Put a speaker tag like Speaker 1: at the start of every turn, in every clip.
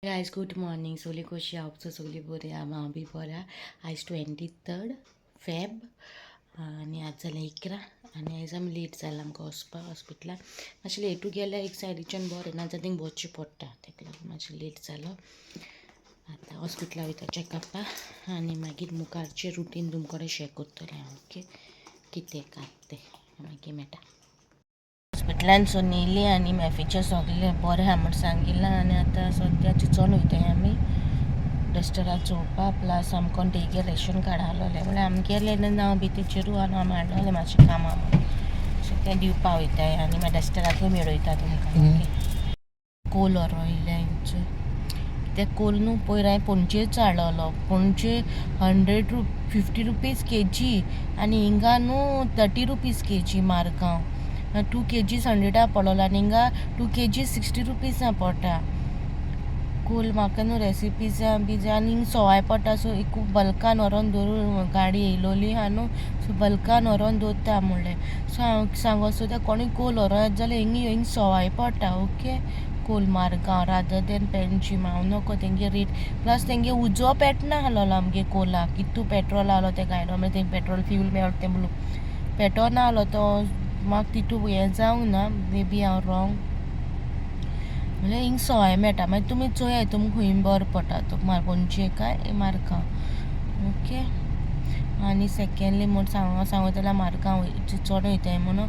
Speaker 1: Guys, good morning. सगळीं कशी आहा? सगळीं बरी आहा. हांव बी बरें आहा. आयज 23 फेब आनी आज जालें 11 आनी आयज आमी लेट जालें आमकां वचपाक हॉस्पिटलान. मातशें लेटू गेल्यार एक सायडीच्यान बरें, ना जाल्यार थिंग वचचें पडटा. तेका लागून मातशें लेट जालो. आतां हॉस्पिटला वयता चॅकअपाक आनी मागीर मुखारचें रुटीन तुमकां कडेन शेअर करतलें हांव. ओके, कितें काय तें मागीर मेळटा. हॉस्पिटलान येयली आनी मॅफीचें सगळें बरें आहा म्हूण सांगिलां आनी आतां सद्या चिंचोण वयताय आमी डस्टराक चोवपाक. प्लस आमकां तेगे रेशन कार्ड आहलोलें, म्हळ्यार आमगेलें नांव बी तेचेरू आनी आमी हाडलोलें मातशें कामां म्हणून. सो तें दिवपा वयताय आनी मागीर डस्टराकूय मेळयता तुमकां. ओके, कोल व्हरोन येयलें. ते कोल न्हू पयर हांवें पणजेच हाडलोलो. पणजे 100 50 रुपीज केजी आनी हिंगा न्हू 30 रुपीज केजी. मारगांव 2 केजीस 100 पडलो आनी हिंगा 2 केजी 60 रुपीजां पडटा कोल. म्हाका न्हू रेसिपीजां बी जाय आनी हिंग सवाय पडटा. सो खूब बल्कान व्हरोन दवरून, गाडी येयलोली आहा न्हू, सो बल्कान व्हरोन दवरता म्हणलें. सो हांव सांगो सुद्दां, कोणूय कोल व्हरोन येत जाल्यार हिंग हिंग सवाय पडटा, ओके, कोल मारगांव रादर देन पेंजीम. हांव नको तेंगे रेट, प्लस तेंगे उजो पेटना आहलोलो आमगे कोलाक. कितू पेट्रोल आहलो तें गायलो, मागीर तेंगे पेट्रोल फ्यूल मेळटा तें म्हणून पेटोना आहलो तो. म्हाका तितू हें जावंक ना, मे बी हांव रॉंग. म्हणल्यार हिंग सवाय मेळटा. मागीर तुमी चोयाय तुमकां खंय बरो पडटा तो, पणजे काय मारगांव. ओके, आनी सेकेंडली म्हूण सांग सांगता जाल्यार मारगांव चिंचोण वयताय म्हणून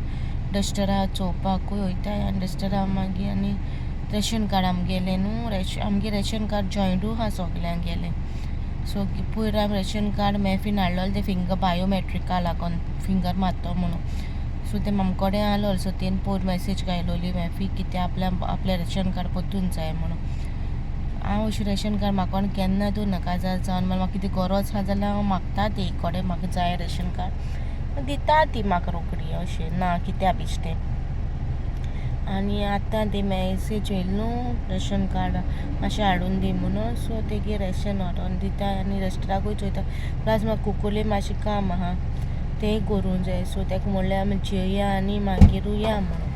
Speaker 1: डस्टरा चोवपाकूय वयताय आनी डस्टरा मागीर आनी रेशन कार्ड आमगेलें न्हू, रेशन आमगे रेशन कार्ड जॉयंटूय आहा सगल्यांगेलें. सो पयर आमी रेशन कार्ड मॅफीन हाडलोलें, तें फिंगर बायोमॅट्रिका लागोन फिंगर मारतो म्हणून. सो तें आमचे कडेन आहलो. सो तेणी पयर मॅसेज घायलोली मॅफी कितें आपल्या आपलें रेशन कार्ड परतून जाय म्हणून. हांव अशें रेशन कार्ड म्हाका केन्ना तूं नाका जावन म्हाका कितें गरज आहा जाल्यार हांव मागता ती कडेन, म्हाका जाय रेशन कार्ड, दिता ती म्हाका रोखडी, अशें ना कित्या बिश्टें. आनी आतां ती मॅसेज येयली न्हू, रेशन कार्ड मातशें हाडून दी म्हणून. सो तेगे रेशन व्हरोन दिता आनी रेस्टराकूय चोयता. प्लस म्हाका कुकुले मातशें काम आहा, तेंय करूंक जाय. सो तेका म्हणलें आमी जेया आनी मागीरूय या म्हणून.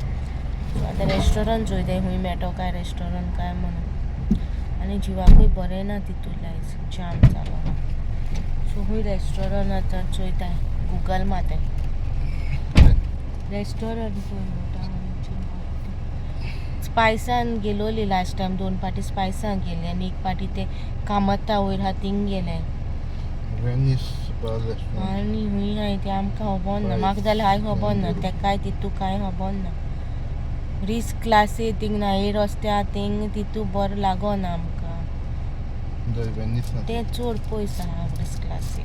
Speaker 1: सो आतां रेस्टोरंट चोयताय, खूंय मेळटो काय रेस्टोरंट काय म्हणून. आनी जिवाकूय बरें ना तितून, आयज जाम जालो. सो खूंय रेस्टोरंट आतां चोयताय, गुगल मारताय रेस्टोरंट पळय म्हणटा. स्पायसान गेलोली लास्ट टायम, दोन पाटी स्पायसान गेले आनी एक पाटी ते कामता वयर आहा थिंग गेले.
Speaker 2: Venice bar restaurant.
Speaker 1: आनी खूंय आहाय तें आमकां खबर ना. म्हाका जाल्यार हाय खबर ना, तेकाय तितू कांय खबर ना. रिस्क क्लासी थिंग ना हे रस्त्यार थिंग तितू बरो लागना आमकां.
Speaker 2: वेनीस ना.
Speaker 1: तें चड पयस आहा रिस्क क्लासी.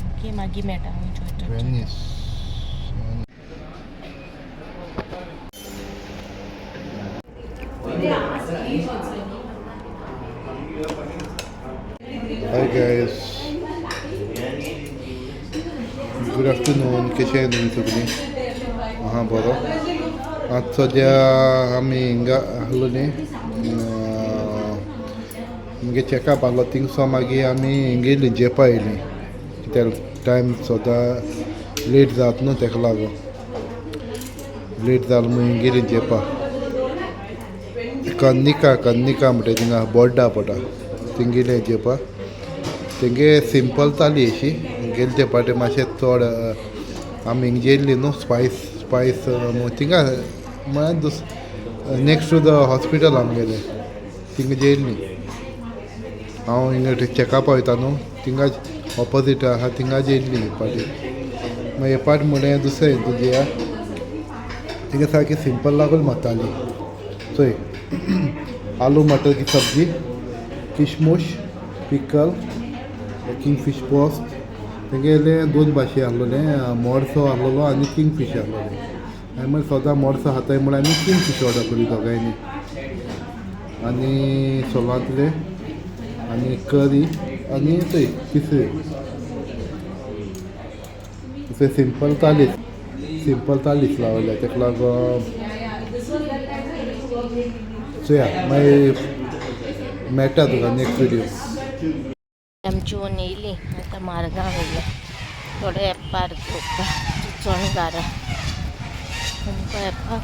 Speaker 1: ओके, मागीर मेळटा. खूंय चोयता.
Speaker 2: Venice. Hi guys, good afternoon. कशें आहे तुमी सगळीं? आहा बरो. आज सद्या आमी हिंगा आहलो न्ही, मुगे चॅकअप आहलो, थिंगसो मागीर आमी हिंगा येयली, जेपा येयली, कित्याक टायम सदां लेट जात न्हू, तेका लागून लेट जालो म्हूण हिंगा येयली जेपा. कन्निका, कन्निका म्हणटा थिंगा बोड्डा पडटा, थिंग येयले जेपा. तेंगे सिंपल थाली अशी. गेले ते पाटी मातशें चड आमी हिंग जेयल्ली न्हू स्पायस, स्पायस थिंगा म्हळ्यार नेक्स्ट टू the hospital आमगेलें, थिंगा जेयल्ली. हांव हिंगा चॅकअप वयता न्हू, थिंगा ऑपोजीट आहा, थिंगा जेयल्ली पाटी. मागीर हे पाट म्हणलें दुसरें हितून जेया. थिंगा सारकी सिंपल लागून म्हाका थाली. चोय, आलू मटर की सब्जी, किशमूश, पिकल, किंगफीश रोस्ट. तेंगेले दोन भाशे आहलोले, मोडसो आहलोलो आनी किंगफीश आहलोले. हांवें मागीर सदां मोडसो खाताय म्हूण आमी किंगफीश ऑर्डर केली दोगांयनी. आनी सोलांतले आनी करी आनी थंय तिसरी अशें सिंपल थालीच, सिंपल थालीच लावल्या. तेका लागून चोया, मागीर मेळटा तुका नेक्स्ट विडियो.
Speaker 1: आमी जेवन येयली. आतां मारगांव येयले थोडे एपार घेवपाक. चिंचोण घारा तुमकां एपार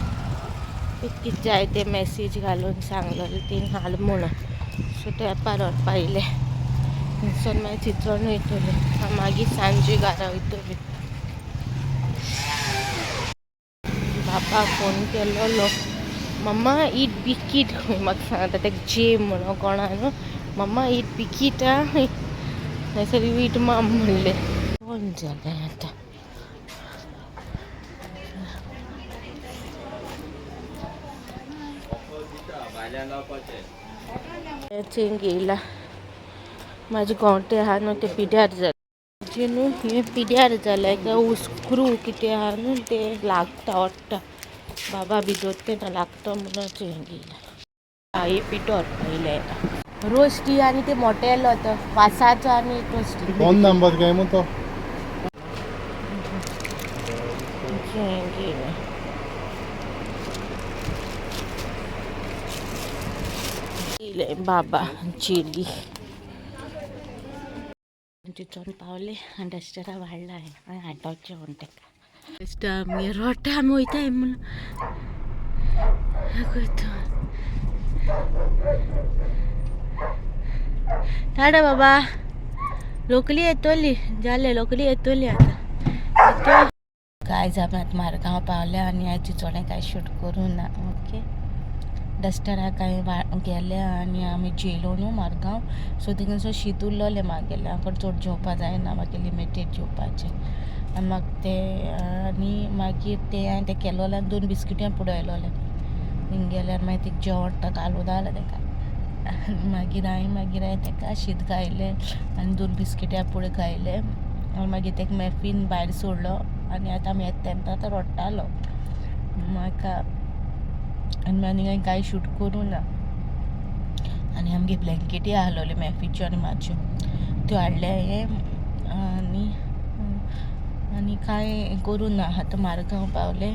Speaker 1: कितें जाय ते मॅसेज घालून सांगलेलें तीन हाड म्हणून. सो तेंपार व्हरपा येयले. थंयसर मागीर चिंचोण वयतली, मागीर सांजे घरा वयतली. बाबा फोन केलोलो, मम्मा ईट बिकीट खंय म्हाका सांगता. तेका जे म्हणून कोणा न्हू, मम्मा ईट बिकीट आ नासर ईट माम म्हणलें. कोण जालें आतां. चेंग येयला. म्हाजे गोंवटे आहा न्हू ते पिड्यार जाले. जे न्हू हें पिड्यार जालें काय स्क्रू कितें आहा न्हू ते लागता वाडटा. बाबा बी दोत्ते ना लागता म्हणून चेंग येयला. आई पिठो व्हरपा येयला, रोस्टी आनी ते मोटेलो तो वासाचो आनी रोस्टी.
Speaker 2: फोन नंबर काय मग तो.
Speaker 1: चेंग येयला. बाबा जेली चिंचोण पावले आनी डस्टरा वाडला हांवें हाडोचें म्हूण तेका. डस्टर आमगे रोटा आमी वयताय म्हणून. टाटा बाबा. लोकली येतली जालें, लोकली येतली आतां. काय आमी आतां मारगांव पावल्या आनी आयज चिंचोणे कांय शूट करूं ना. ओके, डस्टराक कांय गेले आनी आमी जेलो न्हू मारगांव. सो थिंगासर शीत उरलोलें मागेलें. आमकां चड जेवपा जायना, मागीर लिमिटेड जेवपाचें. आनी म्हाका तें आनी मागीर तें हांवें तें केलोलें आनी 2 बिस्किटी पुडयलोलें थिंग गेल्यार. मागीर तेका जेवण घालूं जालें तेका. मागीर हांवें तेका शीत घायलें आनी 2 बिस्किट्या पुडे घायले आनी मागीर तेका मॅफीन भायर सोडलो. आनी आतां आमी येता तेन्ना आतां रडटालो म्हाका. आनी आनी कांय शूट करूं ना. आनी आमगे ब्लँकेटी आहलोल्यो मॅफीच्यो आनी म्हाज्यो, त्यो हाडले हांवें. आनी आनी कांय करूं ना. आतां मारगांव पावले,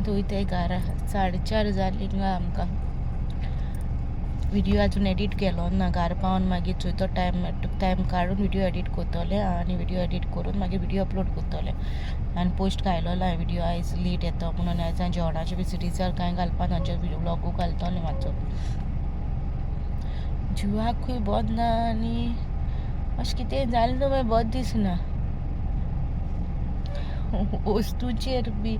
Speaker 1: वयताय घरा. 4:30 जालीं हिंगा आमकां. व्हिडियो अजून एडीट केलो ना. घरा पावन मागीर चोयतो, टायम मेळटा, टायम काडून व्हिडियो एडीट करतलें आनी व्हिडियो एडीट करून मागीर व्हिडियो अपलोड करतलें. आनी पोस्ट घायलोलो हांवें व्हिडियो, आयज लेट येता म्हणून. आयज हांवें जेवणाचे बी सिटीजार कांय घालपा ना, व्लॉगू घालतलें. म्हाजो जिवाकूय बोर ना आनी अशें कितें जालें न्हू, मागीर बोर दिसना वस्तूचेर बी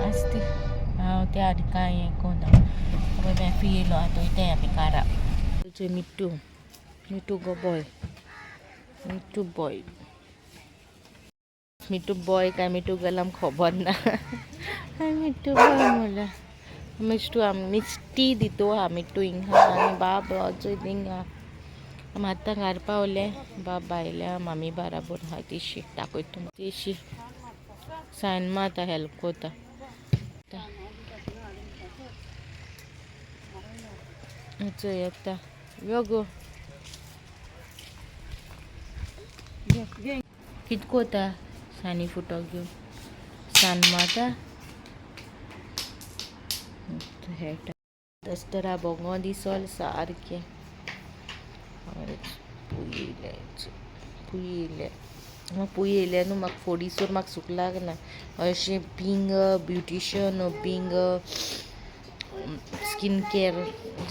Speaker 1: आसता. हांव तें आनी कांय हें कोना. मॅफी येयलो, आतां वयताय आमी कारा. मिट्टू, मिट्टू गो बॉय, मिट्टू बॉय, मिट्टू बॉय काय मिट्टू गर्ल आमकां खबर ना. मिट्टू बॉय म्हणल्यार मिस्टू आम मिस्टी दितो आहा मिट्टू हिंगा आनी बाब अजून थिंगा. आमी आतां घार पावले. बाब आयल्या मामी बाराबोर आहा. तिशी दाखयता, तिशी सायन माता हेल्प कोता. चोय येता यो गो. कित कोता सानी फोटो घेवन सान माता डस्टरा बोगो दिसोल सारकें. पुयले पुयले म्हाका पुय येयलें न्हू, म्हाका फोडीसर म्हाका सूख लागना. अशें being beautician, being skin care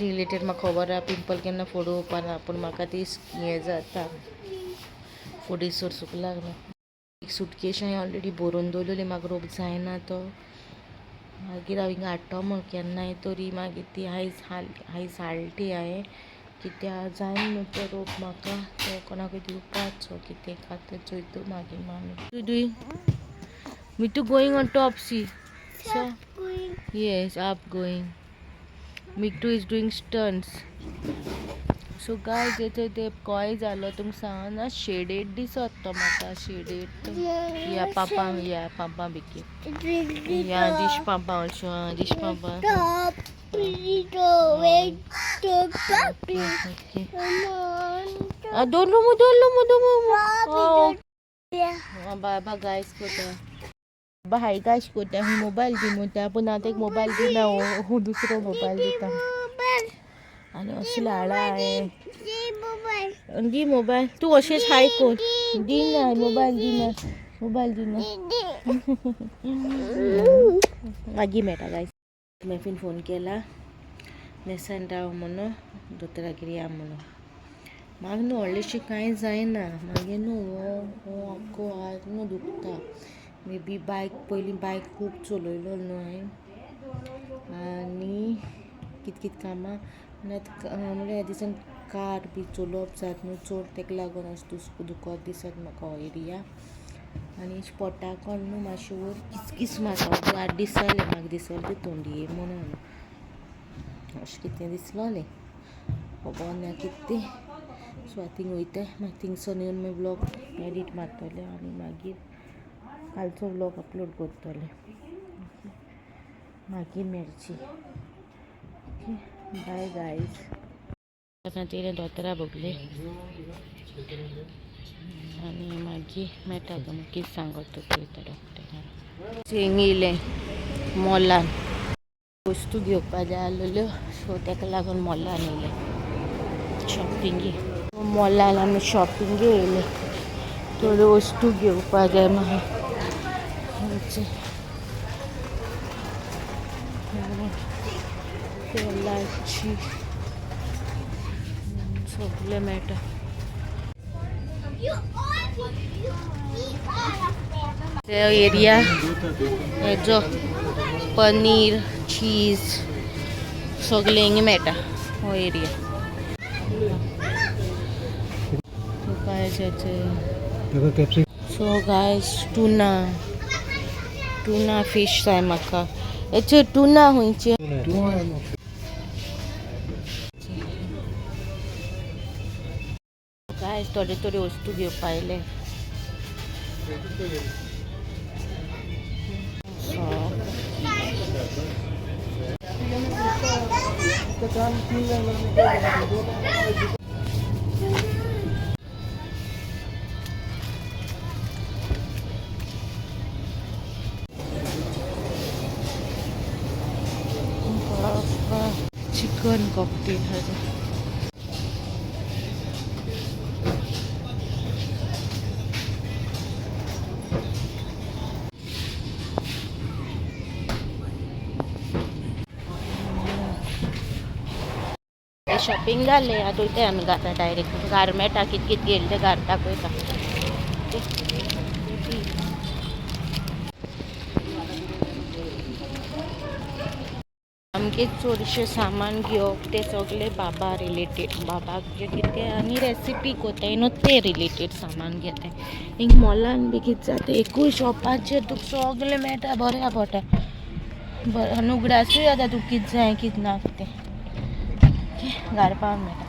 Speaker 1: related म्हाका खबर आहा, पिंपल केन्ना फोडोवपा ना, पूण म्हाका ती हें जाता, फोडीसर सूख लागना. एक सुटकेश हांवें ऑलरेडी बरोवन दवरलेली, म्हाका रोग जायना तो. मागीर हांव हिंगा हाडटो म्हूण केन्नाय तरी. मागीर ती आयज आयज हाडली हांवें, कित्याक जाय न्हू तो रोग म्हाका, तो कोणाकूय दिवपाचो कितें खातें चोयतो मागीर मामी. तूं doing Mittu going on top, see. So yes, up going. Mittu is doing stunts. So guys, येथे ते कॉय जालो तुमकां सांगना, शेडेड दिसत तो म्हाका, शेडेड. या पापा, या पापा बिकी या dish papa also dish papa. Okay. दोन रुमू, दोन रुमू, दोन रुमू. बाबा गायस कोता, बाबा हाय गायस कोता. ही मोबायल दी म्हणटा, पूण आतां एक मोबायल दिना, हो दुसरो मोबायल दिता. आनी असले हाडा हांवें. दी मोबायल, तूं अशेंच हाय कर. दिना मोबायल, दिना मोबायल, दिना. मागीर मेळटा गायस. मॅफीन फोन केला. फिटनेसान राव म्हणून दोतोरागेर या म्हणून. म्हाका न्हू व्हडलेंशें कांय जायना, मागीर न्हू हो हो आख्खो हात न्हू दुखता. मे बी बायक पयलीं बायक खूब चलयलो न्हू हांवें आनी कित कित कामां म्हणल्यार ह्या दिसान कार बी चलोवप जाता न्हू चड, ताका लागून अशें दुखत दिसत म्हाका हो एरिया. आनी पोटाक न्हू मातशें वयर किचकीच मारता. 8 दीस जाले म्हाका दिसलें तें तोंडये म्हणून अशें कितें दिसलोलें, खबर ना कितें. सो आतां थिंग वयताय, मागीर थिंगसून येवन मागीर व्लॉग एडीट मारतलें आनी मागीर कालचो व्लॉग अपलोड करतलें. मागीर मेळची. Okay bye guys. आतां येयलें दोतोरा बगले आनी मागीर मेळटा तुमकां कितें सांगता पळयता डॉक्टर. हिंग येयलें मॉलान वस्तू घेवपा जाय आसलेल्यो, सो ताका लागून मॉलान येयलें शॉपिंगे. मॉलान आमी शॉपिंगे येयले, थोड्यो वस्तू घेवपा जाय म्हाका. तेलाची सगळें मेळटा. एरिया हेजो पनीर चीज सगळें हिंगा मेळटा हो area. So guys tuna tuna fish जाय म्हाका. हेच्यो टुना खंयचे? गायज थोडे थोडे वस्तू घेवपा आयले. चिकन कॉकटेल हा. शॉपिंग जालें, आतां वयताय आमी घरा डायरेक्ट. घार मेळटा कित कित घेयलें तें घार दाखयता. आमगे चडशें सामान घेवप तें सगळें बाबा रिलेटेड, बाबाक जें कितें आनी रेसिपी कोताय न्हू तें रिलेटेड सामान घेताय. हिंग मॉलान बी कितें जाता, एकूय शॉपाचेर तुका सगळें मेळटा बऱ्या पोटा बरें, आनी उगडासूय जाता तुका कितें जाय कितें ना तें. घार पावन मेळटा.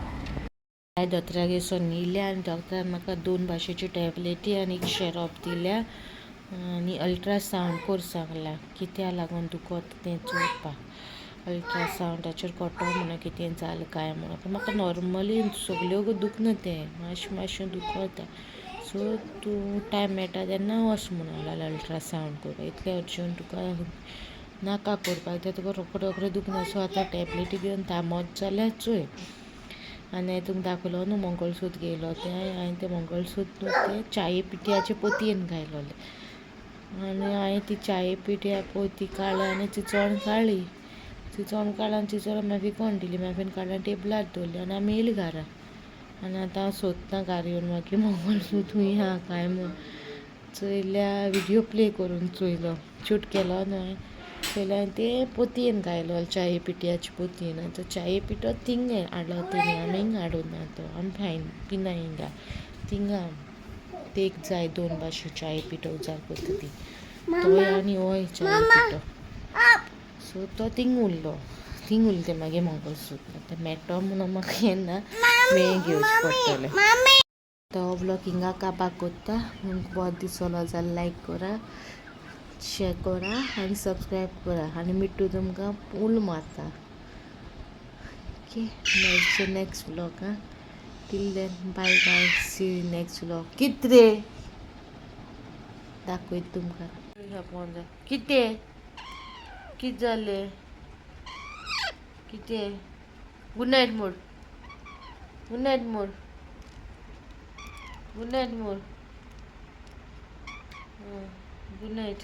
Speaker 1: हांवें दोतोरागेर सोन येयलें आनी डॉक्टरान म्हाका 2 भाशेच्यो टॅबलेटी आनी एक शेरोप दिल्या आनी अल्ट्रासावंड कर सांगला, कित्या लागून दुखत तें चोवपाक. अल्ट्रासावंडाचेर कळटलो म्हणून कितें जालें काय म्हणून. पूण म्हाका नॉर्मली सगल्यो दुखना तें, मातशें मातशें दुखता. सो तूं टायम मेळटा तेन्ना वच म्हणून लागलो अल्ट्रासावंड करूं, इतलें अर्जंट तुका नाका करपाक, तें तुका रोखडें रोखडें दुखना. सो आतां टॅबलेटी घेवन थांबत जाल्यार चोय. आनी हांवें तुमकां दाखयलो न्हू मंगळसूत्र घेयलो तें, हांवें तें मंगळसूत्र न्हू तें चाये पिठ्याचे पोतयेन घायलोलें आनी हांवें ती चाये पिठ्या पोती काडली आनी चिंचोण काडली, चिंचोण काडली आनी चिंचोण मागीर विकोन दिली. मागीर काडली आनी टेबलार दवरली आनी आमी येयली घरा. आनी आतां हांव सोदतां घरा येवन मागीर मंगळसूत्र खूंय आहा काय म्हूण. चोयल्या व्हिडियो प्ले करून चोयलो, शूट केलो न्हू चोयल्या आनी तें पोतयेन घायलो चाये पिठ्याचे पोतयेन. आनी तो चाये पिठो थिंगा हाडलो तेणी, आमी हिंगा हाडूंक ना तो, आमी फायन पिना हिंगा थिंगा. ते एक जाय 2 भाशे चाये पिठो जाय करता ती तोय आनी होय चाये पिठो. सो तो थिंग उरलो, थिंग उरलें तें मागीर मंगळसूत्र. आतां मेळटो म्हणून म्हाका येना, मेळ घेवचें पडटलें. तो व्लॉग हिंगा काबार कोत्ता. तुमकां बरो दिसलो जाल्यार लायक करा, शेअर करा आनी सबस्क्रायब करा. आनी मिट्टू तुमकां उलो मारता. ओके मेळचे next व्लॉगान. Till then bye bye, see you next vlog. कित रे दाखयता तुमकां. कितें कित जालें कितें? गुड नायट मोड, गुड नायट मोड, गुड नायट मोड, गुड नायट.